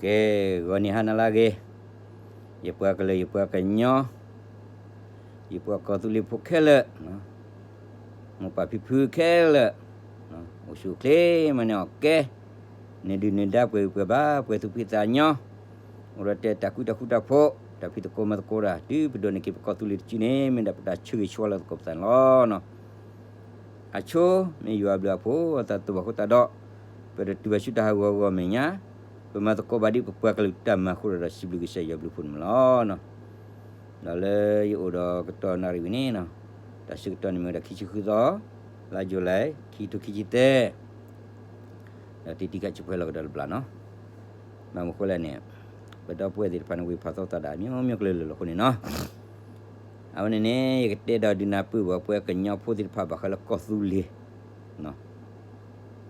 ကဲ, ဂီၤနံၤဟါနၤလၢအဂ့ၤ, ယပှၤကလုာ် ယပှၤကညီ, ယပှၤကီၢ်သူလ့ၤဖိခဲလၢာ်, မိၢ်ပၢ်ဖံဖုခဲလၢာ်, အိၣ်ဆူၣ်အိၣ်ချ့မးန့ၣ်အီၤကဲ, နဒုၣ်နဒါပှဲၤဂံၢ်ပှဲၤဘါ ပှဲၤသူၣ်ဖှံသးညီ, အိၣ်ဒီးတဲတၢ်ကူတၢ်ဃူတၢ်ဖိး, တၢ်ဖံးသကိးမၤသကိးတၢ် တုၤပဒိးန့ၢ်က့ၤပကီၢ်သူလ့ၤတစုန့ၣ် မ့ၢ်ဒၣ်ပတၢ်ဆၢဂ့ၤဆၢဝါလၢသကိးပသးန့ၣ်လီၤ. အဆိ မ့ၢ်ယွၤအဘျုးအဖှိၣ်အသးတဘၣ်ဃိသတးဒီး, ပတတုၤဘၣ်ဆူတၢ်ဟးဂီၤအဂီၢ်အမဲာ်ညါ, ပမၤသကိးဘၣ်ဒ်ပပှၤကလုာ်တၢ်မၤအဃိဒီး စံးဘျုးကစၢ်ယွၤဘျုးဖှိၣ်န့ၣ်လီၤ. ဒီးလၢယအိၣ်ဒီးကတီၢ်နၣ်ရံၣ်ဝံၤန့ၣ်, တၢ်ဆၢကတီၢ်န့ၣ်မ့ၢ်ဝဲဒၣ်ခံဆံဃုသီ, လါယူၤလံ, ခံထိခံဆံသၢ, ဒီးတံတံခါဆံးဖဲလီၤကဒီးတဘျီနီၤ. ဘၣ်မနုၤဃိလဲၣ်န့ၣ်, ပဒီပုၢ်ဝဲၢ်သ့ၣ်တဖၣ်န့ၣ် ဝ့ၢ်ဖးသီသးဒၣ် မျိုးမျိုးကလုာ်လၢာ်လၢာ်အဃိန့ၣ်နီၤ. အဝဲန့ၣ်န့ၣ် ယကတဲဒီးဒုးနၢ်ပၢၢ်ဘၣ်ပှၤကညီဖိသ့ၣ်တဖၣ် ဘၣ်ဃးလၢကီၢ်သူလ့ၤ,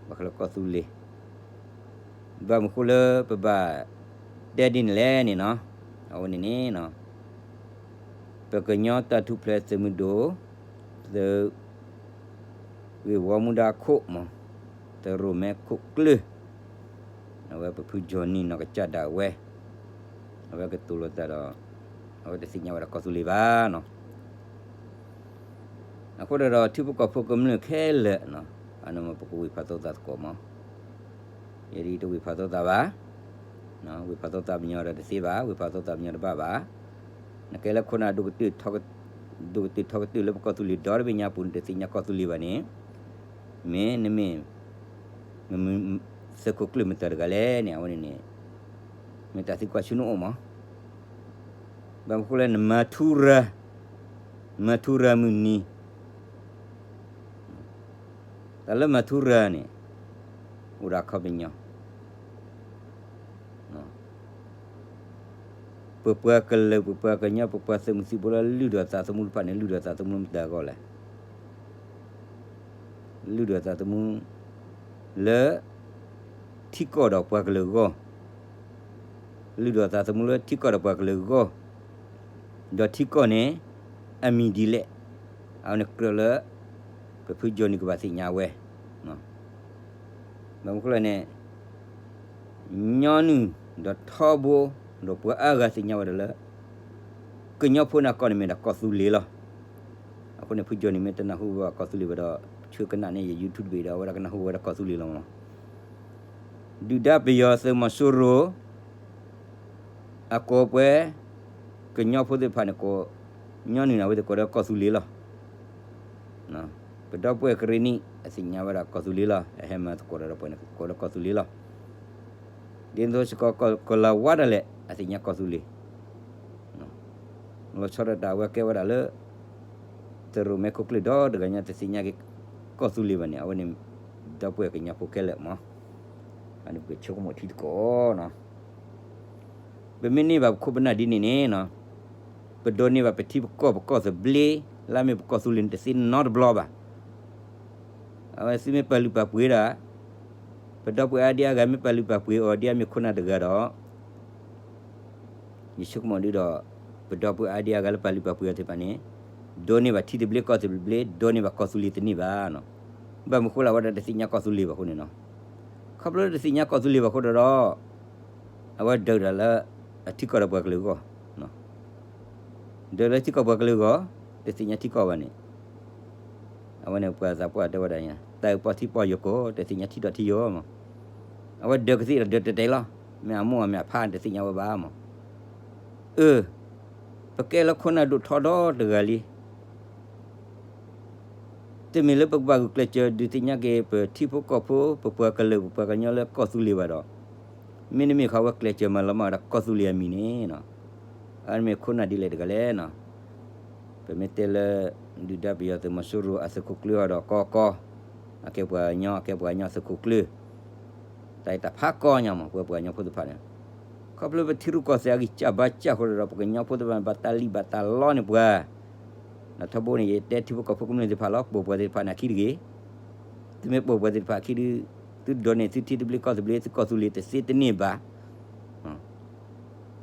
ဘၣ်ဃးလၢကီၢ်သူလ့ၤ, ဘၣ်မနုၤဃိလၢပဘၣ်တဲဒ်န့ၣ်လဲၣ်န့ၣ်နီၤ. အဝဲန့ၣ်န့ၣ် ပကညီတၢ်ထူၣ်ဖျဲးသုးမုၢ်ဒိၣ်, သုး ဂ့ၢ်ဝီမူဒါခိၣ်မး, သုးရိၣ်မဲခိၣ်ကျၢၢ်, အဝဲပဖုကၠီၣ်နံၣ်နီၢ်ကစၢ်ဒၣ်ဝဲ, အဝဲကတိၤလိာ်သးဒီး, အဝဲတသ့ၣ်ညါဝဲဒၣ်ကီၢ်သူလ့ၤဘၣ်နီၤ. အဃိဒီး ထံဖိကီၢ်ဖိကမျၢၢ်ခဲလၢာ်, အန့ၣ်မ့ၢ်ပကဝ့ၢ်ဖးသီသးသကိးမး, ယဒ်တဝ့ၢ်ဖးသီသးဘၣ်, ဝ့ၢ်ဖးသီသးပညီဒီးတသ့ဘၣ်, ဝ့ၢ်ဖးသီသးပညီတဘၣ်ဘၣ်. နကဲလၢခိၣ်နၢ် ဒိၣ်ကတၢၢ်ထီကတၢၢ်လၢပကီၢ်သူလ့ၤဒီတဘ့ၣ်ညါပူၤန့ၣ် တသ့ၣ်ညါကီၢ်သူလ့ၤဘၣ်န့ၣ်, မ့ၢ်နမ့ၢ် သုးခိၣ်ကျၢၢ်မတၤတဂၤလဲၣ်န့ၣ် အဝဲန့ၣ်န့ၣ်, မ့ၢ်တၢ်သံကွၢ်ဆူနအိၣ်မး. ဘၣ်မနုၤဃိလဲၣ်နမၤထူရၤ, မၤထူရၤမုၢ်နံၤ, တၢ်လၢမၤထူရၤန့ၣ်, အိၣ်ဒီးအခီပညီ ပပှၤကလုာ် ပပှၤကညီ ပပှၤသုးမုၢ်သံၣ်ဘိလၢလုၢ်ဒိၣ်သးသမူတဖၣ်န့ၣ် လုၢ်ဒိၣ်သးသမူလၢမတၤအဂီၢ်လဲၣ်. လုၢ်ဒိၣ်သးသမူ လၢ ထံကီၢ်ဒီးပှၤကလုာ်အဂီၢ်, လုၢ်ဒိၣ်သးသမူလၢထံကီၢ်ဒီးပှၤကလုာ်အဂီၢ်, ဒီးထံကီၢ်န့ၣ် အမံၤဒ်လဲၣ်, အဝဲန့ၣ်ကြၢးလၢ ပဖုကၠီၣ်နံၣ်ကဘၣ်သ့ၣ်ညါဝဲ ဘၣ်မနုၤဃိလဲၣ်န့ၣ်, ညီနုၢ်ဒီးထီဘိ ဒီးပှၤအါဂၤသ့ၣ်ညါဝဲဒၣ်လၢ ကညီဖိန့ၣ်အကီၢ်န့ၣ်မ့ၢ်ဒၣ်ကီၢ်သူလ့ၤလီၤ. အဃိန့ၣ် ဖုကၠီၣ်နံၣ်မ့ၢ်တနၢ်ဟူဘၣ်ကီၢ်သူလ့ၤဘၣ်ဒီး ဆှၢကနၣ်န့ၢ်ယ YouTube တဘ့ၣ်ဒီး အဝဲဒၣ်ကနၢ်ဟူဝဲဒၣ်ကီၢ်သူလ့ၤလီၤ. ဒုၣ်ဒါပယီၤသုးမီၤစိရိၤ အကိးပှၤ ကညီဖိသ့ၣ်တဖၣ်န့ၣ် ကိးညီနုၢ်န့ၣ် အဝဲသ့ၣ်ကိးဒီးကီၢ်သူလ့ၤလီၤ. ပဒီပုၢ်ဝဲၢ်ကရ့ၣ်နံၣ် အသ့ၣ်ညါဝဲဒၣ်ကီၢ်သူလ့ၤလီၤ. အဟဲမၤသကိးတၢ်ဒီးပှၤန့ၣ် ကိးဒီးကီၢ်သူလ့ၤလီၤ. ဒ်သိးစ့ၢ်ကီး ကီၢ်လၤဝါဒၣ်လဲာ် အသ့ၣ်ညါကီၢ်သူလ့ၤ လီၤဆီဒၣ်တၢ်အဝဲကဲဝဲဒၣ်လၢ သုးရိၣ်မဲခိၣ်ကျၢၢ်ဒီတဂၤညါ တသ့ၣ်ညါက့ၤကီၢ်သူလ့ၤဘၣ်န့ၣ် အဝဲန့ၣ် ဒီပုၢ်ဝဲၢ်ကညီဖိခဲလၢာ်မး, အန့ၣ်ပကဆိကမိၣ်ထံသကိးနီၤ. ပမ့ၢ်န့ၢ်ဘၣ်ပခိၣ်ပနၢ်ဒ်န့ၣ်န့ၣ်, ပဒိးန့ၢ်ဘၣ်ပထံပကီၢ်ပကီၢ်သဘျ့ လၢအမ့ၢ်ပကီၢ်သူလ့ၤန့ၣ် တသ့နီတဘျီဘၣ်. အဝဲသုမ့ၢ်ပာ်လုၢ်ပာ်ပှ့ၤဒၣ်, ပဒီပုၢ်ဝဲၢ်အါဒံအါဂၤမ့ၢ်ပာ်လုၢ်ပာ်ပှ့ၤအီၤဒ်အမ့ၢ်ခိၣ်နၢ်တဂၤဒီး ယဆိကမိၣ်ဒ်ဒီး ပဒီပုၢ်ဝဲၢ်အါဒံအါဂၤလၢပာ်လုၢ်ပာ်ပှ့ၤအီၤသ့ၣ်တဖၣ်န့ၣ်, ဒိးန့ၢ်ဘၣ်ထံသဘျ့ကီၢ်သဘျ့ ဒိးန့ၢ်ဘၣ်ကီၢ်သူလ့ၤတန့ၢ်ဘၣ်နီၤ. ဘၣ်မနုၤဃိလၢအဝဲဒၣ်တသ့ၣ်ညါကီၢ်သူလ့ၤဘၣ်အဃိန့ၣ်နီၤ. ခီဖျိလၢတသ့ၣ်ညါကီၢ်သူလ့ၤဘၣ်အဃိဒီး အဝဲဒၢးတၢ်လၢ အထံကီၢ်ဒီးပှၤကလုာ်အဂီၢ်, ဒၢးလၢထံကီၢ်ပှၤကလုာ်အဂီၢ်, တသ့ၣ်ညါထံကီၢ်ဘၣ်န့ၣ် အဝဲန့ၣ်ပှၤသးပှၢ်တဲဝဲဒၣ်ညါ တၢ်အုၣ်ပီၢ်ထံပီၢ်ယိာ်ကိး တသ့ၣ်ညါထံဒီးထံယိာ်မး. အဝဲဒၢးကသ့ၣ်ဒီးဒၢးတဲာ်တဲာ်လီၤ. မ့ၢ်အမိၢ်အမ့ၢ်အဖါန့ၣ် တသ့ၣ်ညါဝဲဘၣ်မး. အၢ, ပကဲလၢခိၣ်နၢ်ဒိၣ်ထီဒီတဂၤလံ. တမ့ၢ်လၢပကဘၣ်ဂုာ်ကျဲးစၢးဒုးသ့ၣ်ညါက့ၤ ပထံဖိကီၢ်ဖိ ပပှၤကလုာ် ပပှၤကညီလၢကီၢ်သူလ့ၤဘၣ်ဒီး, မ့တမ့ၢ်ဃီဝဲကျဲးစၢးမၤလီၤမၢ်ဝဲဒၣ်ကီၢ်သူလ့ၤအမံၤန့ၣ်နီၤ. အဝဲမ့ၢ်ခိၣ်နၢ်ဒ်လဲၣ်တဂၤလဲၣ်နီၤ. ပမ့ၢ်တဲလၢ ဒုၣ်ဒါပယီၤသုးမီၤစိရိၤအသုးခိၣ်ကျၢၢ်အီၤဒီးကီကီ, အကဲပှၤကညီ အကဲပှၤကညီသုးခိၣ်ကျၢၢ် တၢ်အံၤတၢ်ဖးကီညါမး ပှၤပှၤကညီဖိသ့ၣ်တဖၣ်န့ၣ်, ခီဖျိပထံရူၢ်ကီၢ်သဲးအဂံၢ်စၢ်ဘါစၢ်အဃိဒီး ပကညီဖိသ့ၣ်တဖၣ်န့ၣ် ဘၣ်တၢ်လံၣ်ဘၣ်တၢ်လီန့ၢ်ပှၤ, ဒီးထီဘိန့ၣ် ယတဲထံဖိကီၢ်ဖိကမျၢၢ်သ့ၣ်တဖၣ်လီၤ ပိာ်ပှၤသ့ၣ်တဖၣ်န့ၣ်အခံတဂ့ၤ, သုမ့ၢ်ပိာ်ပှၤသ့ၣ်တဖၣ်အခံဒီး သုဒိးန့ၢ်သုထံသဘျ့ကီၢ်သဘျ့ သုကီၢ်သူလ့ၤတသ့တန့ၢ်ဘၣ်.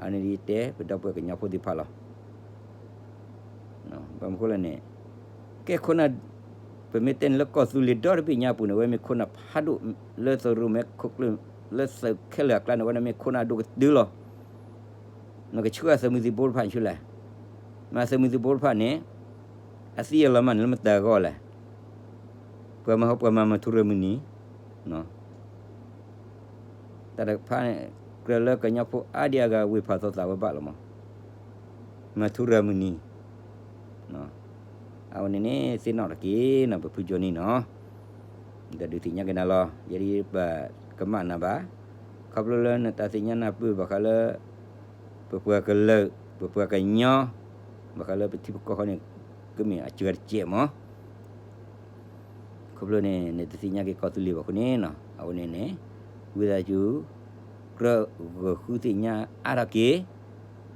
အန့ၣ်ဒ်ယတဲ ပဒီပုၢ်ဝဲၢ်ကညီဖိသ့ၣ်တဖၣ်လီၤ. ဘၣ်မနုၤဃိလဲၣ်န့ၣ်, ကဲခိၣ်နၢ်, ပမ့ၢ်တဲန့ၣ်လၢကီၢ်သူလ့ၤဒီတဘ့ၣ်ညါအပူၤန့ၣ် အဝဲမ့ၢ်ခိၣ်နၢ်ဖးဒိၣ်လၢသုးရိၣ်မဲခိၣ်ကျၢၢ် လၢသုးခဲလၢာ်အကျါန့ၣ် အဝဲန့ၣ်မ့ၢ်ခိၣ်နၢ်ဒိၣ်ကတၢၢ်လီၤ. နကဆှၢသုးမုၢ်သံၣ်ဘိတဖၣ်ဆူလဲၣ်, မ့ၢ်သုးမုၢ်သံၣ်ဘိတဖၣ်န့ၣ် အသံအလီၤမၢ်န့ၣ် လၢမတၤအဂီၢ်လဲၣ်. ပှၤမၤဟီပှၤမၤမၤထူရၢၢ်မုၢ်နံၤ တၢ်တဖၣ်န့ၣ် ကြၢးလၢကညီဖိအါဒံအါဂၤဝ့ၢ်ဖးသီသးဝဲဘၣ်လီၤမး, မၤထူရၢၢ်မုၢ်နံၤ, အဝဲန့ၣ်န့ၣ် သ့ၣ်နီၣ်တက့ၢ်နီၤ ပဖုကၠိနံၤနီၤ, တၢ်ဒုးသ့ၣ်ညါက့ၤနၤလီၤ. ယဲဒၣ်ပကမၣ်နၤဘၣ်, ခီဖျိလၢနတၢ်သ့ၣ်ညါနၢ်ပၢၢ်ဘၣ်ဃးလၢ ပပှၤကလုာ် ပပှၤကညီ ဘၣ်ဃးလၢပထံပကီၢ်ဃီန့ၣ် ကမ့ၢ်အစှၤတစဲးမး ခီဖျိန့ၣ် နတသ့ၣ်ညါက့ၤကီၢ်သူလ့ၤဘၣ်အဃိန့ၣ်နီၤ, အဝဲန့ၣ်န့ၣ် ဝံသးစူၤ ကြၢးဂီၤဃုသ့ၣ်ညါအါထီၣ်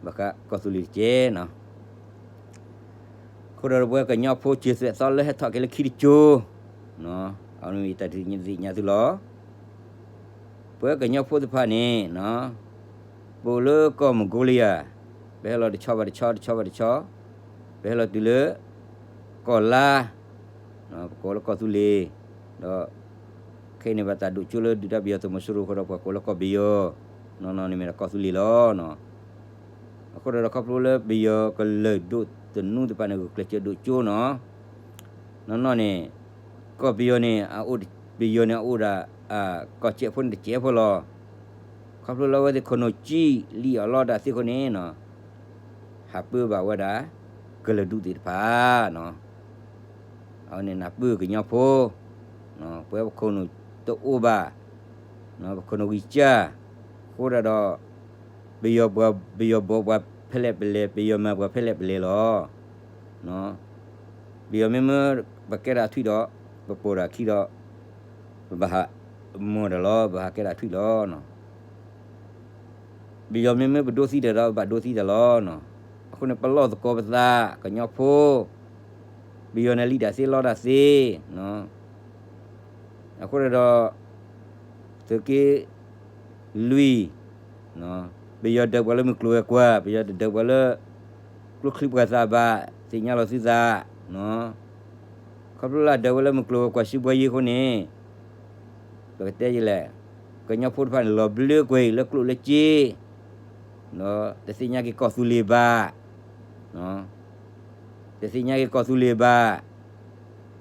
က့ၤ ဘၣ်ဃးကီၢ်သူလ့ၤတက့ၢ်နီၤ. အဃိဒီးပဝဲကညီဖိစၢၤသွဲၣ်သီလၢဟဲထီၣ်က့ၤလၢခံတကၠိ, အဝဲန့ၣ်မ့ၢ်တၢ်ဒုးသ့ၣ်ညါသုလီၤ. ပဝဲကညီဖိသ့ၣ်တဖၣ်န့ၣ် ပအိၣ်လၢကီၢ်မၢ်ကိလံယၤ, ပဟဲလီၤတဆီဘၣ်တဆီ တဆီဘၣ်တဆီ, ပဟဲလီၤတုၤလၢ ကီၢ်လါ, ပကိးလၢကီၢ်သူလ့ၤ, ဒီး ခဲအံၤန့ၣ်ဘၣ်တၢ်ဒိးကၠိလၢဒုၣ်ဒါပယီၤသုးမီၤစိရိၤအဃိဒီး ပှၤကိးလၢကီၢ်ပယီၤ, နီၢ်နီၢ်န့ၣ်မ့ၢ်ဒၣ်ကီၢ်သူလ့ၤလီၤ. အဃိဒီးခီဖျိလၢပယီၤကလုာ်ဒိၣ်သနူသ့ၣ်တဖၣ်န့ၣ် ဂုာ်ကျဲးစၢးဒိးကၠိနီၤ, နီၢ်နီၢ်န့ၣ် ကီၢ်ပယီၤန့ၣ် အအိၣ် ပယီၤန့ၣ်အအိၣ်ဒၣ် ကီၢ်စဲးဖိန့ၣ်တစဲးဖိလီၤ. ခီဖျိလၢအဝဲသ့ၣ်ခိၣ်နူာ်ကၠံၣ်လံအီၣ်လီတၢ်သ့အဃိန့ၣ် ဟးပၢဘၣ်ဝဲဒၣ် ကလုာ်ဒူၣ်သ့ၣ်တဖၣ်နီၤ, အဝဲန့ၣ်နၢ်ပၢၢ်ကညီဖိ, ပဝဲပခိၣ်နူာ်တအိၣ်ဘၣ်, ပခိၣ်နူာ်ဂံၢ်စၢ်, အဃိဒၣ်ဒီး ပယီၤပှၤ ပယီၤဘိးပှၤဖဲလဲၣ်ပလဲၣ် ပယီၤမၤပှၤဖဲလဲၣ်ပလဲၣ်လီၤ. ပယီၤမ့မ့ၢ်ပကဲဒၣ်ထွံၣ်ဒီး ပပိာ်ဒၣ်ခံဒီး ပဘၣ်ဟးမီၢ်တၢ်လီၤ ပဘၣ်ဟးကဲဒၣ်ထွံၣ်လီၤ. ပယီၤမ့မ့ၢ်ပဒိးသံတၢ်ဒီး ပဘၣ်ဒိးသံတၢ်လီၤ. အဃိန့ၣ် ပလီၢ်သကိးပသး ကညီဖိ, ပယီၤန့ၣ်လံတၢ်သ့လီတၢ်သ့, အဃိဒီး သုးက့လွံၢ်, ပယီၤဒုးပှၤလၢမုၢ်ကျိၤဝဲၤကွာ်, ပယီၤတဒုးပှၤလၢ ကျိချံပှၤသးဘၣ်, သ့ၣ်ညါလီၤသုသး, ခီဖျိလၢအဒုးဝဲလၢမုၢ်ကျိၤဝဲၤကွာ် စုဘှဲယ့အဃိန့ၣ် ပကတဲယလဲၣ်, ကညီဖိတဖၣ်န့ၣ် လီၤဘျၢကွံာ်လၢကျိၣ်လၢစ့, တသ့ၣ်ညါက့ၤကီၢ်သူလ့ၤဘၣ်, တသ့ၣ်ညါက့ၤကီၢ်သူလ့ၤဘၣ်,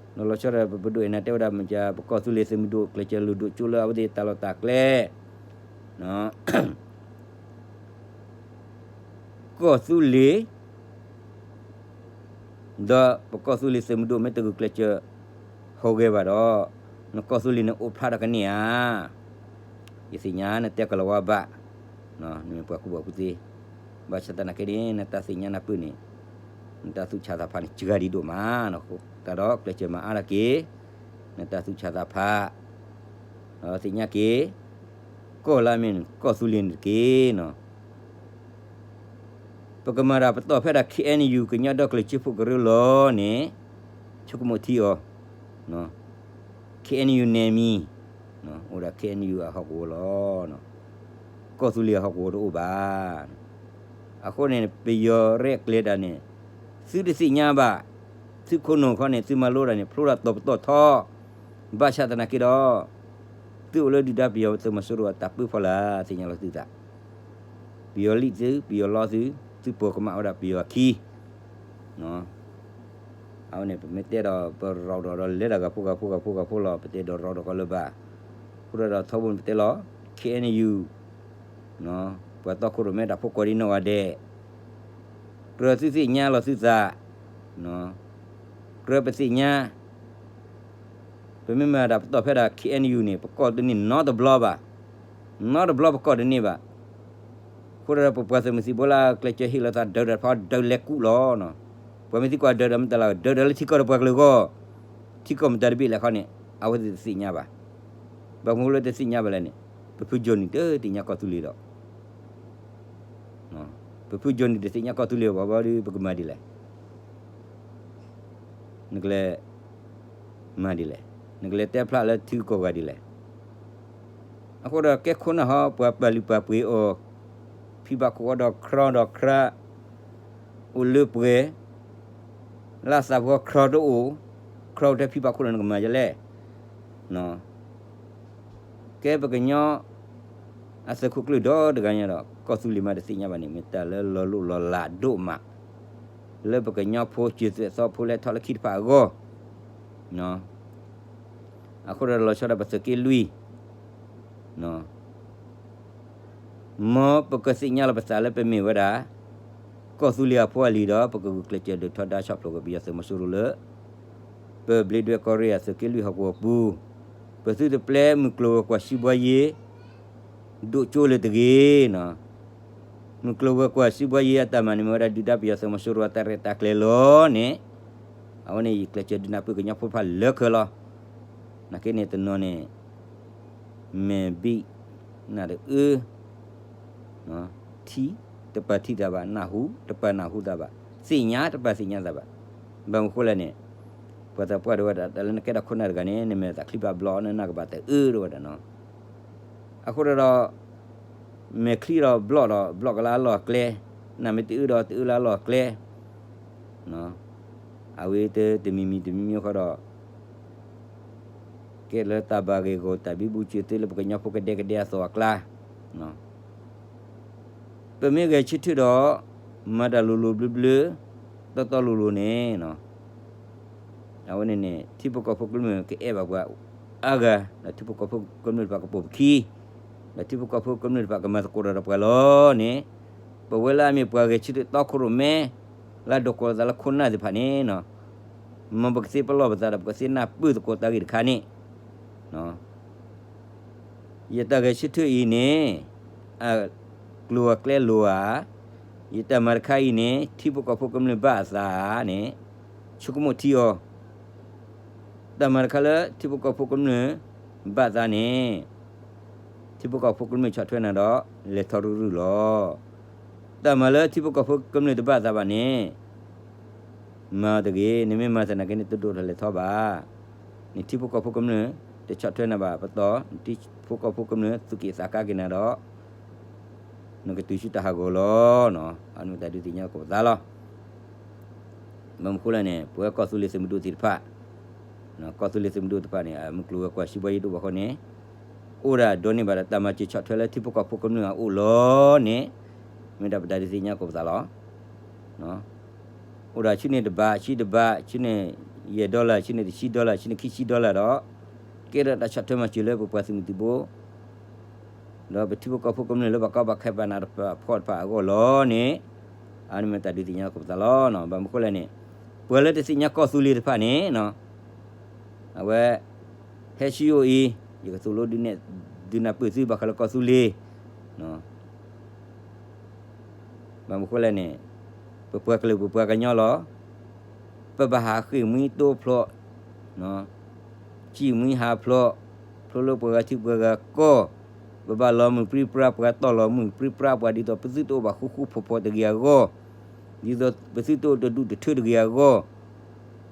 လီၤဆီဒၣ် ပပဒိၣ်အ့ၣ်နၤတဲဝဲဒၣ်မ့ၢ်က ပကီၢ်သူလ့ၤသုးမုၢ်ဒိၣ် ကျဲးစၢးလူၤဒိးကၠိလၢအဝဲသ့ၣ်တၢ်လီၢ်တၢ်ကျဲ ကီၢ်သူလ့ၤ ဒီးပကီၢ်သူလ့ၤသုးမုၢ်ဒိၣ်မ့ၢ်တဂုာ်ကျဲးစၢး ဟူးဂဲၤဘၣ်ဒီး နကီၢ်သူလ့ၤန့ၣ်အိၣ်ဖျါထီၣ်ကန့ၢ်ဧါ. ယသ့ၣ်ညါနတဲကလီၤဝါဘၣ်, နမ့ၢ်ပှၤကူၣ်ဘၣ်ကူၣ်သ့, ဘၣ်ဆၣ်သနာ်က့န့ၣ် နတၢ်သ့ၣ်ညါနၢ်ပၢၢ်န့ၣ် နတၢ်သူၣ်ဆးသးဖးန့ၣ် စှၤဒံးဒိၣ်မး, တၢ်ဒီးကျဲးစၢးမၤအါထီၣ်က့ၤ နတၢ်သူၣ်ဆးသးဖး, ဒီးသ့ၣ်ညါက့ၤ ကီၢ်လၢအမ့ၢ်ကီၢ်သူလ့ၤန့ၣ်တက့ၢ်နီၤ. ပကမၤတၢ်ပတီၢ်ဖဲဒၣ် ခ့ၣ်အဲၣ်ယူၣ် ကညီဒီကလုာ်စၢဖှိၣ်ကရၢလီၤန့ၣ် ဆိကမိၣ်ထံအီၤ, ခ့ၣ်အဲၣ်ယူၣ် နယ်မြေ, အိၣ်ဒၣ် ခ့ၣ်အဲၣ်ယူၣ် အဟီၣ်ကဝီၤလီၤ. ကီၢ်သူလ့ၤအဟီၣ်ကဝီၤတအိၣ်ဘၣ်. အဃိန့ၣ် ပယီၤရဲၣ်ကျဲၤတၢ်န့ၣ် သုတသ့ၣ်ညါဘၣ်, သုခိၣ်နူာ်ခီန့ၣ် သုမၤလိတၢ်န့ၣ် ဖျိတၢ်တီၤပတီၢ်ထီ, ဘၣ်ဆၣ်သနာ်က့ဒီး သုအိၣ်လၢဒုၣ်ဒါပယီၤသုးမီၤစိရိၤအတၢ်ပၢဖီလာ် သ့ၣ်ညါလီၤသုသး ပယီၤလံၣ်သု, ပယီၤလီသု, သုပိာ်ကမၣ်ဝဲဒၣ်ပယီၤအခံ, အဝဲန့ၣ် ပမ့ၢ်တဲဒီး ပရီဒီးဒီးလဲၤတၢ်ဂၤဖိဂၤဖိဂၤဖိဂၤဖိလီၤ, ပတဲဒီးရီဒီးကီးလၢၤဘၣ်. အဃိဒီးထီဘိန့ၣ်ပတဲလီၤ ခ့ၣ်အဲၣ်ယူၣ် ပှၤတီခိၣ်ရိၣ်မဲတၢ်ဖိကိးဒံနီၢ်ဂၤဒဲး, ကြၢးသုသ့ၣ်ညါလီၤသုသး, ကြၢးပသ့ၣ်ညါ ပမ့ၢ်မၤတၢ်ပတီၢ်ဖဲဒၣ် ခ့ၣ်အဲၣ်ယူၣ် န့ၣ် ပကီၢ်တန့ၢ်နီတဘျီဘၣ်, နီတဘျီပကီၢ်တန့ၢ်ဘၣ်. အဃိဒီးပပှၤသုးမုၢ်သံၣ်ဘိလၢကျဲးစၢးဟ့ၣ်လီၤသးဒၢးတၢ်တဖၣ်ဒၢးလဲၤကူၣ်လီၤ. ပှၤမ့ၢ်သံကွၢ်ဒၢးဒီးမတၤလၢ ဒၢးဒီးလၢထံကီၢ်ဒီးပှၤကလုာ်အဂီၢ်, ထံကီၢ်မတၤတဘ့ၣ်လဲၣ်ခီန့ၣ် အဝဲသ့ၣ်တသ့ၣ်ညါဘၣ်. ဘၣ်မနုၤလၢတသ့ၣ်ညါဘၣ်လဲၣ်န့ၣ် ပဖုကၠိနံၤတသ့ၣ်ညါကီၢ်သူလ့ၤဒီး ပဖုကၠိနံၤတသ့ၣ်ညါကီၢ်သူလ့ၤဘၣ်ဘၣ်ဒီး ပကမၤဒ်လဲၣ်. နကလဲၤ မၤဒ်လဲၣ်, နကလဲၤတဲဖျါလၢထံဂုၤကီၢ်ဂၤဒ်လဲၣ်. အဃိဒီးကဲခိၣ်နၢ်ဟီ ပှၤပာ်လုၢ်ပာ်ပှ့ၤအီၤ, ဖံဘၣ်ခိၣ်အီၤဒီး ခရီဒီးခရါ, အိၣ်လၢပှဲၤ, လၢသးပှၢ်ခရီတအိၣ်, ခရီအိၣ်ထဲဖံဘၣ်ခိၣ်ဒီးနကမၤဒ်လဲၣ်. ကဲပကညီ အသုးခိၣ်ကျၢၢ်ဒီတဂၤညါဒီး ကီၢ်သူလ့ၤမးတသ့ၣ်ညါဘၣ်န့ၣ် မ့ၢ်တၢ်လၢလီၤလိၣ်လီၤလးဒိၣ်မး လၢပကညီဖိစၢၤသွဲၣ်သီဖိလဲၤထီၣ်လၢခံတဖၣ်အဂီၢ် အဃိဒီးလီၤဆီဒၣ်ပသုးက့လွံၢ် မ်ပကသ့ၣ်ညါလီၤပသးလၢပမ့ၢ်ဝဲဒၣ် ကီၢ်သူလ့ၤအဖိအလံၤဒီး ပကဂုာ်ကျဲးစၢးဒုးထီဒါဆီၣ်ဖျိးက့ၤပယီၤသုးမီၤစိရိၤလၢ ပဘျ့ဒွဲၣ်ကီၢ်ရ့ၣ်အသုးက့လွံၢ်ဟီၣ်ကဝီၤပူၤ, ပသုတပျဲမုၢ်ကျိၤဝဲၤကွာ်စံးဘှီယ့ ဒိၣ်ကၠိလၢၤတဂ့ၤ. မုၢ်ကျိၤဝဲၤကွာ်စံးဘှီယ့အတၢ်မၤန့ၣ်မ့ၢ်ဝဲဒၣ်ဒုၣ်ဒါပယီၤသုးမီၤစိရိၤအတၢ်ရဲၣ်တၢ်ကျဲၤလီၤန့ၣ်, အဝဲန့ၣ်ယကျဲးစၢးဒုးနၢ်ပၢၢ်ကညီဖိတဖၣ်လၢခဲလီၤ. နာ်က့န့ၣ်တနီၤန့ၣ် မဲာ်ဘံၣ် နၢ်တအၢ ထံ တပာ်ထံၣ်တၢ်ဘၣ်, နၢ်ဟူ တပာ်နၢ်ဟူတၢ်ဘၣ်, သ့ၣ်ညါ တပာ်သ့ၣ်ညါတၢ်ဘၣ်. ဘၣ်မနုၤဃိလဲၣ်န့ၣ် ပှၤသးပှၢ်တဲဝဲဒၣ် တၢ်လၢနကဲထီၣ်ခိၣ်နၢ်တဂၤန့ၣ် နမဲာ်သးချံဘၣ်ဘျီ နနၢ်ကဘၣ်တအၢ တဲဝဲဒၣ်နီၤ. အဃိဒီး မဲာ်ချံဒီးဘျီဒီး ဘျီကလၢအလီၢ်အကျဲ, နၢ်မ့ၢ်တအၢဒီး တအၢလၢအလီၢ်အကျဲ အဝဲတမံၤမံၤတမံၤမံၤဃီဒီး ကဲလၢတၢ်ဘၣ်ဂ့ၢ်ဂီၢ် တၢ်ဘံဘူစၢၤသ့လၢပကညီဖိကဒဲကဒဲအသိးအကျါ, ပမ့ၢ်ဂဲၤဆၢထၢၣ်ဒီး မၤတၢ်လိၤလိၤဘျၢဘျၢ တီတီလိၤလိၤန့ၣ် အဝဲန့ၣ်န့ၣ် ထံဖိကီၢ်ဖိကမျၢၢ်ကအဲၣ်ဘၣ်ပှၤအါဂၤ, ဒီးထံဖိကီၢ်ဖိကမျၢၢ်တဖၣ်ကပိာ်ပခံ, ဒီးထံဖိကီၢ်ဖိကမျၢၢ်တဖၣ်ကမၤသကိးဒီးပှၤလီၤန့ၣ်, ပဝဲလၢအမ့ၢ်ပှၤဂဲၤဆၢထၢၣ်တီခိၣ်ရိၣ်မဲ လၢအဒိးကိးသးလၢခိၣ်နၢ်သ့ၣ်တဖၣ်န့ၣ် မ်ပကသ့ပလီၢ်ပသးဒီး ပကသ့နၢ်ပၢၢ်သကိးတၢ်ဂ့ၢ်တခါန့ၣ် ယတၢ်ဂဲၤဆၢထၢၣ်အံၤန့ၣ် အကျိၤအကျဲလိၤဧါ, ယတၢ်မၤတခါအံၤန့ၣ် ထံဖိကီၢ်ဖိကမျၢၢ်ဘၣ်အသးန့ၣ် ဆိကမိၣ်ထံအီၤ, တၢ်မၤတခါလၢထံဖိကီၢ်ဖိကမျၢၢ်ဘၣ်သးန့ၣ် ထံဖိကီၢ်ဖိကမျၢၢ်ဆီၣ်ထွဲနၤဒီး လဲၤထီၣ်ရုၢ်ရုၢ်လီၤ. တၢ်မၤလၢထံဖိကီၢ်ဖိကမျၢၢ်တဘၣ်သးဘၣ်န့ၣ် မၤတဂ့ၤ, နမ့ၢ်မၤသနာ်က့န့ၣ် တဒိၣ်ထီၣ်လဲၤထီၣ်ဘၣ်. နထံဖိကီၢ်ဖိကမျၢၢ် တဆီၣ်ထွဲနၤဘၣ်ပတီၢ်, နထံဖိကီၢ်ဖိကမျၢၢ်သူၣ်က့ၣ်သးကါက့ၤနၤဒီး နကတုၤဆူတၢ်ဟးဂီၤလီၤ. အန့ၣ်မ့ၢ်တၢ်ဒုးသ့ၣ်ညါကိးပသးလီၤ. ဘၣ်မနုၤဃိလဲၣ်န့ၣ် ပဝဲကီၢ်သူလ့ၤသုးမုၢ်ဒိၣ်သ့ၣ်တဖၣ် ကီၢ်သူလ့ၤသုးမုၢ်ဒိၣ်တဖၣ်န့ၣ် အမုၢ်ကျိၤဝဲၤကွာ်စံးဘှီယ့ဒိၣ်ဘၣ်ဃိန့ၣ် အိၣ်ဒၣ်ဒိးန့ၢ်ဘၣ်ဒီးတၢ်မၤစၢၤဆီၣ်ထွဲလၢထံဖိကီၢ်ဖိကမျၢၢ်အအိၣ်လီၤန့ၣ် မ့ၢ်ဒၣ်ပတၢ်ဒုးသ့ၣ်ညါကိးပသးလီၤ. အိၣ်ဒၣ်ဆူန့ၣ်တဘး, ဆူတဘး, ဆူန့ၣ်ယဲၢ် dollar, ဆူန့ၣ်တဆံ dollar, ဆူန့ၣ်ခံဆံ dollar ဒီး ကဲထီၣ်တၢ်ဆီၣ်ထွဲမၤစၢၤလၢပပှၤသုးမုၢ်သံၣ်ဘိ ဒီးပထံဖိကီၢ်ဖိကမျၢၢ်လၢပှၤကီဘၣ်ခဲဘၣ်နးတဖၣ်ဖီၣ်တဖၣ်အဂီၢ်လီၤန့ၣ် အန့ၣ်မ့ၢ်တၢ်ဒုးသ့ၣ်ညါကိးပသးလီၤ. ဘၣ်မနုၤဃိလဲၣ်န့ၣ် ပှၤလၢတသ့ၣ်ညါကီၢ်သူလ့ၤတဖၣ်န့ၣ် အဝဲ ဟဲဆူယအိၣ်အံၤ ယကသိၣ်လိဒုးနဲၣ် ဒုးနၢ်ပၢၢ်သုဘၣ်ဃးလၢကီၢ်သူလ့ၤ ဘၣ်မနုၤဃိလဲၣ်န့ၣ် ပပှၤကလုာ်ပပှၤကညီလီၤ. ပဘၣ်ဟးဃ့ၢ်မှံတိဖျိး, ဃ့ၢ်မှံဟးဖျိး, ဖျိလၢပှၤဂၤထံပှၤဂၤကီၢ်, ပဘၣ်လီၤမုၢ်ပြံပြါပှၤ တီၢ်လီၤမုၢ်ပြံပြါပှၤ ဒ်သိးပသုတအိၣ်ဘၣ်ဃူဃူဖိးဖိးတဂ့ၤအဂီၢ်, ဒ်သိးပသုတအိၣ်တဒူၣ်တထၢတဂ့ၤအဂီၢ်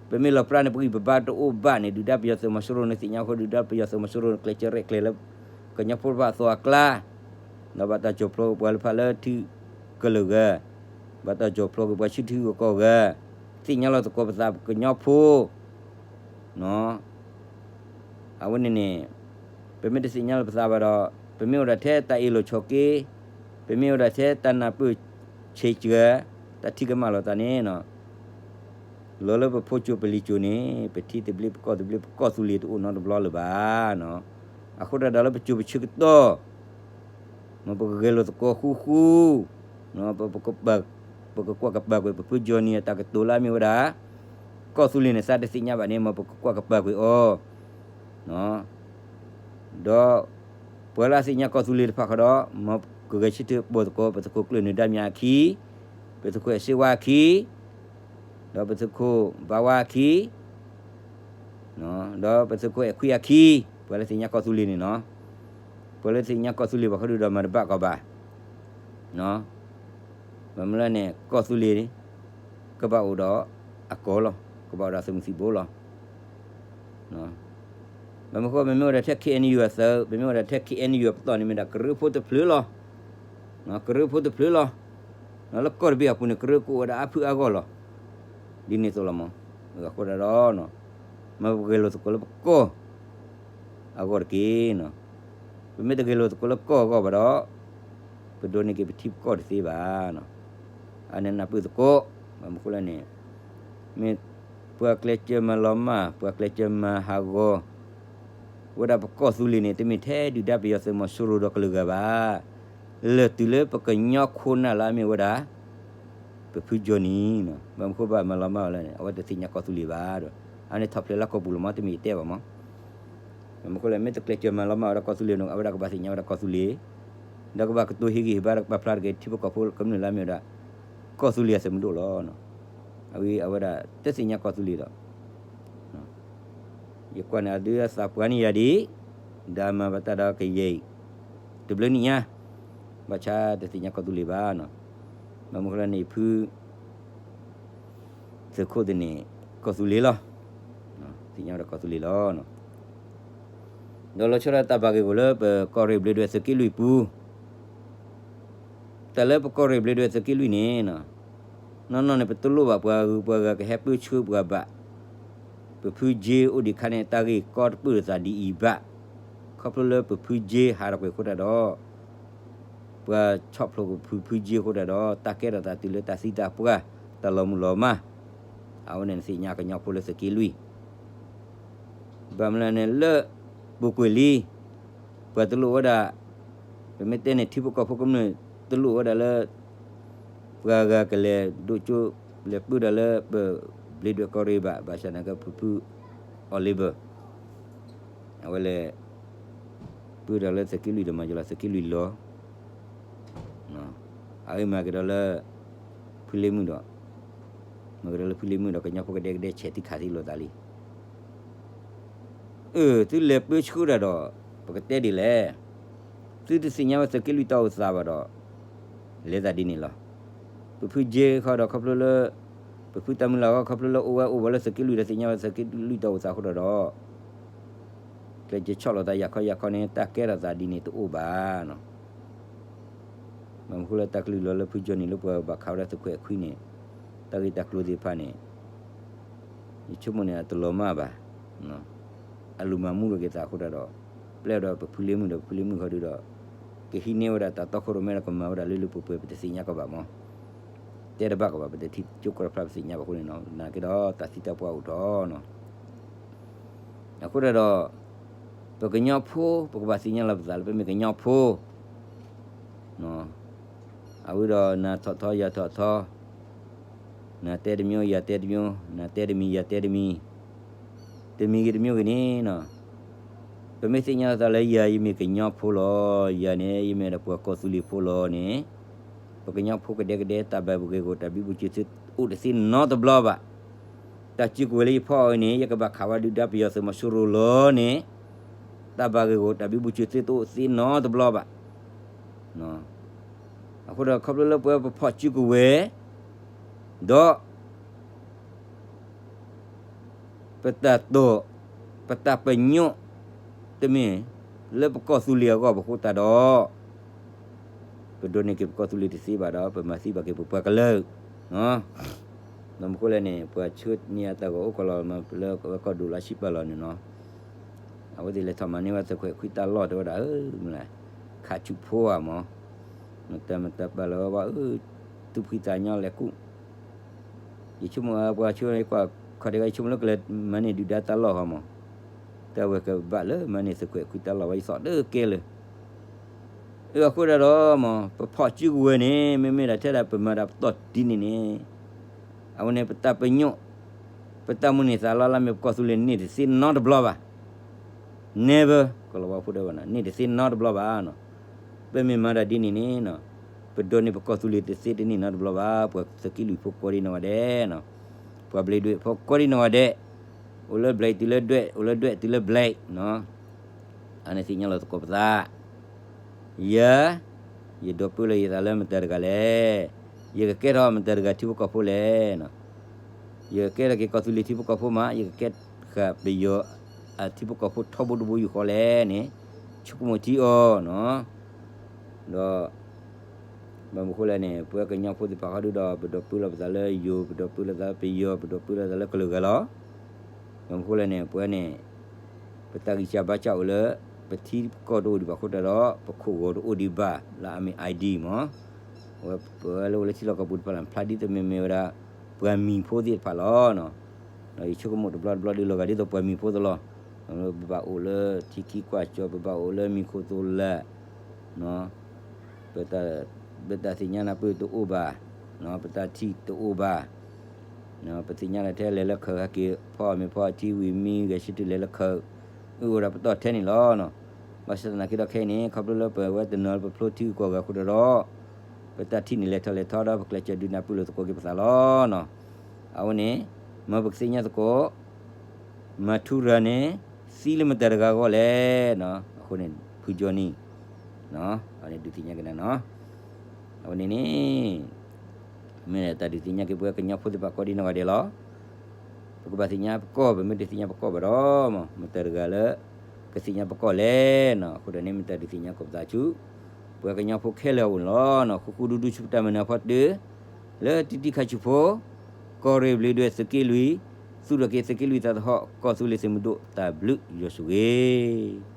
ပမ့ၢ်လီၤပြါန့ၣ် ပဂံၢ်ပဘါတအိၣ်ဘၣ်န့ၣ် ဒုၣ်ဒါပယီၤသုးမီၤစိရိၤန့ၣ် သ့ၣ်ညါဃိ ဒုၣ်ဒါပယီၤသုးမီၤစိရိၤန့ၣ် ကျဲးစၢးရဲၣ်ကျဲၤလၢ ကညီဖိတဖၣ်အသိးအကျါ, ဒီးဘၣ်တၢ်ကၠီၣ်ဖျိပှၤလၢဖးလၢထံကလုာ်ဂၤ, ဘၣ်တၢ်ကၠီၣ်ဖျိက့ၤပှၤဆူထံဂုၤကီၢ်ဂၤ, သ့ၣ်ညါလီၤသကိးပသးပကညီဖိ အဝဲန့ၣ်န့ၣ် ပမ့ၢ်တသ့ၣ်ညါလီၤပသးဘၣ်ဒီး ပမ့ၢ်အိၣ်ဒၣ်ထဲတၢ်အ့ၣ်လိာ်ဆိးက့, ပမ့ၢ်အိၣ်ဒၣ်ထဲတၢ်နၢ်ပၢၢ်ဆံးစှၤ, တၢ်ထံၣ်ကမၣ်လိာ်သးန့ၣ် လီၤလၢပဖိကၠိပလံၤကၠိန့ၣ် ပထံသဘျ့ပကီၢ်သဘျ့ပကီၢ်သူလ့ၤတအိၣ်နီတဘျီလၢၤဘၣ်. အဃိဒၣ်ဒီးလၢပကၠိပဆၢကတီၢ် မ်ပကဂဲၤလိာ်သကိးဃူဃူ, ပကကွၢ်ကပၤကွံာ်ပဖုကၠီနံၤအတၢ်ကတိၤလၢအမ့ၢ်ဝဲဒၣ် ကီၢ်သူလ့ၤန့ၣ် သးတသ့ၣ်ညါဘၣ်န့ၣ် မ်ပကကွၢ်ကပၤကွံာ်အီၤ ဒီးပှၤလၢအသ့ၣ်ညါကီၢ်သူလ့ၤတဖၣ်ဃီဒီး မ်ပကဂဲၤဆၢထၢၣ်ပိာ်သကိး ပသုးခိၣ်ကျၢၢ်နၢၤဒါမၠးအခံ, ပသုးခိၣ်အဲၣ်စ့ဝါအခံ, ဒီးပသုးခိၣ်ဘါဝါအခံ, ဒီးပသုးခိၣ်အဲၣ်ခွံအခံ, ပှၤလၢသ့ၣ်ညါကီၢ်သူလ့ၤန့ၣ်နီၤ, ပှၤလၢသ့ၣ်ညါကီၢ်သူလ့ၤဘၣ်ဃီဒီး မၤတဘၣ်ကီးဘၣ် ဘၣ်မနုၤလဲၣ်န့ၣ် ကီၢ်သူလ့ၤ ကဘၣ်အိၣ်ဒီးအကီၢ်လီၤ, ကဘၣ်အိၣ်ဒီးသုးမုၢ်သံၣ်ဘိလီၤ. ဘၣ်မနုၤဃိ ပမ့ၢ်အိၣ်ဒၣ်ထဲ ခ့ၣ်အဲၣ်ယူၣ် အသုး, ပမ့ၢ်အိၣ်ဒၣ်ထဲ ခ့ၣ်အဲၣ်ယူၣ် အပတီၢ်န့ၣ် မ့ၢ်ဒၣ်ကရၢဖိတဖျၢၣ်လီၤ. ကရၢဖိတဖျၢၣ်လီၤ. လၢကီၢ်တဘ့ၣ်အပူၤန့ၣ် ကရၢကအိၣ်ဝဲဒၣ်အါဖုအါဂီၢ်လီၤ. ဒ်န့ၣ်အသိးလီၤမး, အဃိဒၣ်ဒီး မ်ပဂဲၤလိာ်သကိးလၢပကီၢ်အဂီၢ်တက့ၢ်. ပမ့ၢ်တဂဲၤလိာ်သကိးလၢကီၢ်အဂီၢ်ဘၣ်ဒီး, ပဒိးန့ၢ်က့ၤပထံပကီၢ်တသ့ဘၣ်. အန့ၣ်နၢ်ပၢၢ်သကိး, ဘၣ်မနုၤဃိလဲၣ်န့ၣ်, မ့ၢ်ပှၤကျဲးစၢးမၤလီၤမၢ်, ပှၤကျဲးစၢးမၤဟးဂီၤ ဝဲဒၣ်ပကီၢ်သူလ့ၤန့ၣ် တမ့ၢ်ထဲဒုၣ်ဒါပယီၤသုးမီၤစိရိၤဒီးကလုာ်ဂၤဘၣ်. လၢာ်တုၤလၢပကညီခိၣ်နၢ်လၢအမ့ၢ်ဝဲဒၣ် ပဖုကၠီနံၤ, ဘၣ်မနုၤဃိဘၣ်မၤလီၤမၢ်ဝဲလဲၣ်န့ၣ် အဝဲတသ့ၣ်ညါကီၢ်သူလ့ၤဘၣ်ဒီး, အန့ၣ်ထီၣ်ဖျဲးလၢကီၢ်ပူၤလီၤမး တမ့ၢ်ယတဲဘၣ်မး. ဘၣ်မနုၤဃိလဲၣ် မ့ၢ်တကျဲးစၢးမၤလီၤမၢ်ဝဲဒၣ်ကီၢ်သူလ့ၤန့ၣ် အဝဲဒၣ်ကဘၣ်သ့ၣ်ညါဝဲဒၣ်ကီၢ်သူလ့ၤ, ဒီးကဘၣ်ကတိၤဟ့ၣ်ဂံၢ်ဟ့ၣ်ဘါဒီးကပာ်ဖျါတက့ၢ် ထံဖိကီၢ်ဖိကမျၢၢ်လၢအမ့ၢ်ဝဲဒၣ် ကီၢ်သူလ့ၤအသုးမုၢ်ဒိၣ်လီၤ. အဝဲအဝဲဒၣ်တသ့ၣ်ညါကီၢ်သူလ့ၤဒီး ယကွၢ်န့ၣ်အဒုအသးပှၢ်န့ၢ်ယၤဒံး, ဒီးမၤဘၣ်တၢ်ဒီးကယဲၢ်အံၤ တဘျုးနံၣ်ညါ, ဘၣ်ဆၣ်တသ့ၣ်ညါကီၢ်သူလ့ၤဘၣ်နီၤ. ဘၣ်မနုၤဃိလဲၣ်န့ၣ် ဖု သုးခိၣ်သန့ၣ် ကီၢ်သူလ့ၤလီၤ. သ့ၣ်ညါဝဲဒၣ်ကီၢ်သူလ့ၤလီၤ. ဒီးလီၤဆီဒၣ်တၢ်ဘၣ်ဂ့ၢ်ဂီၢ်လၢပကီၢ်ရ့ၣ်ဘျ့းဒဝဲၢ်သုးက့လွံၢ်ပူၤ, တၢ်လၢပကီၢ်ရ့ၣ်ဘျ့းဒဝဲၢ်သုးက့လွံၢ်န့ၣ်, နီၢ်နီၢ်န့ၣ် ပတလိၣ်ဘၣ်ပှၤဂုၤပှၤဂၤကဟဲပၢဆှၢပှၤဘၣ်. ပဖုကၠ့အိၣ်ဒံးခါန့ၣ် တၢ်ဂ့ၢ်ကီတပၢၢ်လိာ်သးဒ်အံၤဘၣ်. ခီဖျိလၢပဖုကၠ့ဟးထီၣ်ကွံာ်အဃိတၢ်ဒီး ပှၤဆီၣ်ဖျိပဖုကၠ့အဃိတၢ်ဒီး တၢ်ကဲထီၣ်သးတုၤလၢတၢ်သံတၢ်ပှၢ် တၢ်လီၤမုၢ်လီၤမၢ်, အဝဲန့ၣ်နသ့ၣ်ညါကညီဖိလၢသုးက့လွံၢ် ဘၣ်မနုၤလဲၣ်န့ၣ် လၢပူၤကွံာ်လံ, ပှၤတလိၣ်ဝဲဒၣ်, ပမ့ၢ်တဲန့ၣ် ထံဖိကီၢ်ဖိကမျၢၢ်တလိၣ်ဝဲဒၣ်လၢ ပှၤဂၤကလဲၤဒိးကၠိ လဲၤပၢတၢ်လၢပဘျ့းဒဝဲၢ်ကီၢ်ရ့ၣ်ဘၣ်, ဘၣ်ဆၣ်န့ၣ်က့ ဖုဖု Oliver အဝဲလဲၤပၢတၢ်လၢသုးက့လွံၢ်ဒီးမၤယလီၤသုးက့လွံၢ်လီၤ. အဂ့ၢ်မၤက့ၤဒီးလၢ ဖုလ့မုၢ်ဒီး, မၤက့ၤဒီးလၢဖုလ့မုၢ်ဒီး ကညီဖိကဒဲကဒဲဆဲးသံခးသံလိာ်သးလံ. အၢ သုလဲၤပၢဆှၢတၢ်ဒီး ပကတဲဒ်လဲၣ်. သုတသ့ၣ်ညါဝဲသုးက့လွံၢ်တၢ်အိၣ်သးဘၣ်ဒီး လဲၤသးဒ်န့ၣ်လီၤ. ပဖုကၠ့ခီဒီးခီဖျိလၢ ပဖုတၢ်မုၢ်လၢ်ခီ ခီဖျိလၢအိၣ်ဝဲအိၣ်ဝဲလၢသုးက့လွံၢ်ဒီးသ့ၣ်ညါဝဲသုးက့လွံၢ်တၢ်အိၣ်သးအဃိတၢ်ဒီး ကျဲးစၢးဆီၣ်လီၤသးယၤခီယၤခီန့ၣ် တၢ်ကဲထီၣ်သးဒ်န့ၣ်တအိၣ်ဘၣ်နီၤ. ဘၣ်မနုၤဃိလၢတၢ်ကလုၢ်လီၤလၢဖုကၠီနံၤ လၢပှၤဘၣ်ခးဝဲဒၣ်သုးခွဲးအခွံန့ၣ်, တၢ်ဂ့ၢ်တၢ်ကျိၤသ့ၣ်တဖၣ်န့ၣ် ယဆိကမိၣ်န့ၣ် အတလီၤမၢ်ဘၣ်. အလူၤမၤမူထီၣ်က့ၤသးအဃိတၢ်ဒီး ပျဲဒီးပဖုလ့မုၢ်ဒီးပဖုလ့မုၢ်ဃီဒုဒီး ကဟံးန့ၢ်ဝဲဒၣ်တၢ်တီခိၣ်ရိၣ်မဲဒီးကမၤဝဲဒၣ်လၢလၢပှဲၤပှဲၤ ပတသ့ၣ်ညါကီးဘၣ်မး. တဲတဘၣ်ကီးဘၣ် ပတထံၣ်ကၠိကီၢ်တဖျါပသ့ၣ်ညါဘၣ်အဃိန့ၣ်နီၤ နာ်က့ဒီးတၢ်သံတၢ်ပှၢ်အိၣ်ထီၣ်နီၤ. အဃိတၢ်ဒီး ပကညီဖိ ပကဘၣ်သ့ၣ်ညါလီၤပသးလၢပမ့ၢ်ကညီဖိ အဝဲဒီးနၤထီၣ်ထီ ယၤထီၣ်ထီ, နၤတဲတမျိုး ယၤတဲတမျိုး, နၤတဲတမံၤ ယၤတဲတမံၤ, တမံၤဂ့ၤတမျိုးဂ့ၤန့ၣ်နီၤ, ပမ့ၢ်သ့ၣ်ညါလီၤသးလၢယၤယမ့ၢ်ကညီဖိလီၤ, ယၤန့ၣ် ယမ့ၢ်ဒၣ်ပှၤကီၢ်သူလ့ၤဖိလီၤန့ၣ်, ပကညီဖိကဒဲကဒဲ တၢ်ဘၣ်ဂ့ၢ်ဂီၢ် တၢ်ဘံဘူစၢၤသုအိၣ်တသ့နီတဘျီဘၣ်. တၢ်စုကဝဲၤလၢယဖီၣ်အီၤအံၤန့ၣ် ယကဘၣ်ခးဝဲဒုၣ်ဒါပယီၤသုးမီၤစိရိၤလီၤန့ၣ်, တၢ်ဘၣ်ဂ့ၢ်ဂီၢ် တၢ်ဘံဘူစၢၤသုတအိၣ်သ့နီတဘျီဘၣ်. အဃိဒီးခီဖျိလၢပဝဲပဖီၣ်စုကဝဲၤ ဒီး ပတၢ်တိာ် ပတၢ်ပညိၣ် တမ့ၢ်လၢပကီၢ်သူလ့ၤအဂီၢ်ဘၣ်အဃိသတးဒီး ပဒိးန့ၢ်က့ၤပကီၢ်သူလ့ၤတသ့ဘၣ်ဒီး ပမၤသံဘၣ်က့ၤပပှၤကလုာ် ဘၣ်မနုၤဃိလဲၣ်န့ၣ် ပှၤဆှၢန့ၢ်အတၢ်ဂီၤအိၣ်ခိးလီၤလၢကီၢ်ဒိၣ်လၢဆံပၢၢ်လီၤန့ၣ်နီၤ, အဝဲသ့ၣ်လဲၤထီၣ်မၤန့ၢ်ဝဲသုးခွဲးခွံတၢ်လီၢ်တဲဝဲဒၣ် မ့ၢ်လဲၣ် ခးဆူၣ်ဖိဧါမး, မတၤမတၤပာ်လီၤဝဲဘၣ် သူၣ်ဖှံသးညီလဲၤကူၣ် ယဆိကမိၣ်ပှၤဆှၢန့ၢ်ကွၢ်ခီၣ်ဒဲး ယဆိကမိၣ်လၢကလဲၤမၤန့ၢ်ဒုၣ်ဒါတၢ်လီၢ်ဃီမး, တၢ်ဝဲကဘၣ်လၢမၤန့ၢ်သုးခွဲးခွံတၢ်လီၢ်ဝဲ ယသီၣ်တကဲလၢ အဃိဒၣ်ဒီးမး ပဖီၣ်စုကဝဲၤန့ၣ် မ့မ့ၢ်ဒၣ်ထဲဒၣ်ပမၤတၢ်ပတီၢ်ဒ်န့ၣ်န့ၣ်, အဝဲန့ၣ်ပတၢ်ပညိၣ် ပတၢ်မုၢ်န့ၢ်သးလီလၢမ့ၢ်ပကီၢ်သူလ့ၤန့ၢ်တသ့နီတဘျီဘၣ်. Never ကလီၤဝါဖိဒၣ်ဝဲန့ၣ် န့ၢ်တသ့နီတဘျီဘၣ်. ပမ့ၢ်မၤတၢ်ဒ်န့ၣ်န့ၣ် ပဒိးန့ၢ်ပကီၢ်သူလ့ၤတသ့တန့ၢ်နီတဘျီဘၣ်. ပှၤသုးက့လွံၢ်ဖိကိးဒံနီၢ်ဂၤဒဲး, ပှၤဘျ့းဒွဲၣ်ဖိကိးဒံနီၢ်ဂၤဒဲး, အိၣ်လၢဘျဲးတုၤလၢဒွဲၣ် အိၣ်လၢဒွဲၣ်တုၤလၢဘျဲး အန့ၣ်သ့ၣ်ညါလီၤသကိးပသး, ယၤ ယဒိးပၢလီၤယသးလၢမတၤတဂၤလဲၣ်, ယကကဲထီၣ်မတၤတဂၤထံဖိကီၢ်ဖိလဲၣ်. ယကကဲထီၣ်က့ၤကီၢ်သူလ့ၤထံဖိကီၢ်ဖိမး ယကကဲဃာ်ပယီၤအထံဖိကီၢ်ဖိထီဘိတဘိယူၢ်ဃီလဲၣ်န့ၣ်, ဆိကမိၣ်ထံအီၤနီၤ. ဒီး ဘၣ်မနုၤဃိလဲၣ်န့ၣ် ပဝဲကညီဖိသ့ၣ်တဖၣ်ဃီဒုဒီး ပဒိးပၢလီၤပသးလၢယိၤ ပဒိးပၢလီၤသးလၢပယီၤ ပဒိးပၢလီၤသးလၢကလုာ်ဂၤလီၤ. ဘၣ်မနုၤဃိလဲၣ်န့ၣ် ပဝဲန့ၣ် ပတၢ်ဂံၢ်စၢ်ဘါစၢ်အိၣ်လၢ ပထံပကီၢ်တအိၣ်ဒံးဘၣ်အဃိတၢ်ဒီး ပခိၣ်ဂီၤတအိၣ်ဒံးဘၣ် လၢအမ့ၢ် ID မး, အဝဲပဝဲလၢအိၣ်လၢထံလီၢ်ကီၢ်ပူၤတဖၣ်လၢ ဖျါဒ်သိးမ့ၢ်မ့ၢ်ဝဲဒၣ် ပှၤမံၤဖိသ့ၣ်တဖၣ်လီၤ. ဒီးယဆိကမိၣ်တဘျီတဘျီဒုးလီၤဂာ်ဒ်သိးပှၤမံၤဖိသိးလီၤ. ပဘၣ်အိၣ်လၢထံခံကွၢ်ကၠီၤ ပဘၣ်အိၣ်လၢမံၤခိၣ်သိးလၢ် ပတၢ်သ့ၣ်ညါနၢ်ပၢၢ်တအိၣ်ဘၣ်, ပတၢ်ထံၣ်တအိၣ်ဘၣ်, ပသ့ၣ်ညါလၢထဲလဲၤလၢခၢးဟဲက့ၤ ဖီအီၣ်မ့ၤဖီအီထံဝံၤမံဂဲၤဆၢထၢၣ်လဲၤလၢခၢး, အုၣ်ဝဲဒၣ်ပတီၢ်ထဲန့ၣ်လီၤ. ဘၣ်ဆၣ်သနာ်က့ဒီးခဲအံၤန့ၣ် ခီဖျိလၢပဝဲတနီၤလၢပဖျိထံဂုၤကီၢ်ဂၤအဃိတၢ်ဒီး ပတၢ်ထံၣ်န့ၣ်လဲၤထီၣ်လဲၤထီဒီး ပကျဲးစၢးဒုးနၢ်ပၢၢ်လိာ်သကိးက့ၤပသးလီၤ. အဝဲန့ၣ် မ်ပကသ့ၣ်ညါသကိး မၤထူရၤန့ၣ် သံလၢမတၤတဂၤအဂီၢ်လဲၣ်. အဃိန့ၣ် ဖုကၠီနံၤ အန့ၣ်ဒုးသ့ၣ်ညါကဒါနီၤ. အဝဲန့ၣ်န့ၣ် မ့ၢ်တၢ်ဒုးသ့ၣ်ညါက့ၤပဝဲကညီဖိသ့ၣ်တဖၣ်ကိးဒံနီၢ်ဂၤဒဲးလီၤ. ပကဘၣ်သ့ၣ်ညါပကီၢ် ပမ့ၢ်တသ့ၣ်ညါပကီၢ်ဘၣ်ဒီး မတၤတဂၤလၢ ကသ့ၣ်ညါပကီၢ်လဲၣ်နီၤ. အဃိဒီးန့ၣ် မ့ၢ်တၢ်ဒုးသ့ၣ်ညါကိးပသးဆူ ပဝဲကညီဖိခဲလၢာ်အအိၣ်န့ၣ်လီၤ. ဃူဃူဒူဒူဆူပတၢ်မုၢ်နၤဖီတၢၢ် လၢတံတံခါဆူၣ်ဖိ ကီၢ်ရ့ၣ်ဘျ့းဒွဲၣ်သုးက့လွံၢ် သူၣ်ထီၣ်က့ၤသုးက့လွံၢ်သးသဟီၣ် ကီၢ်သူလ့ၤသုးမုၢ်ဒိၣ် တၢ်ဘျုးယွၤဆိၣ်ဂ့ၤ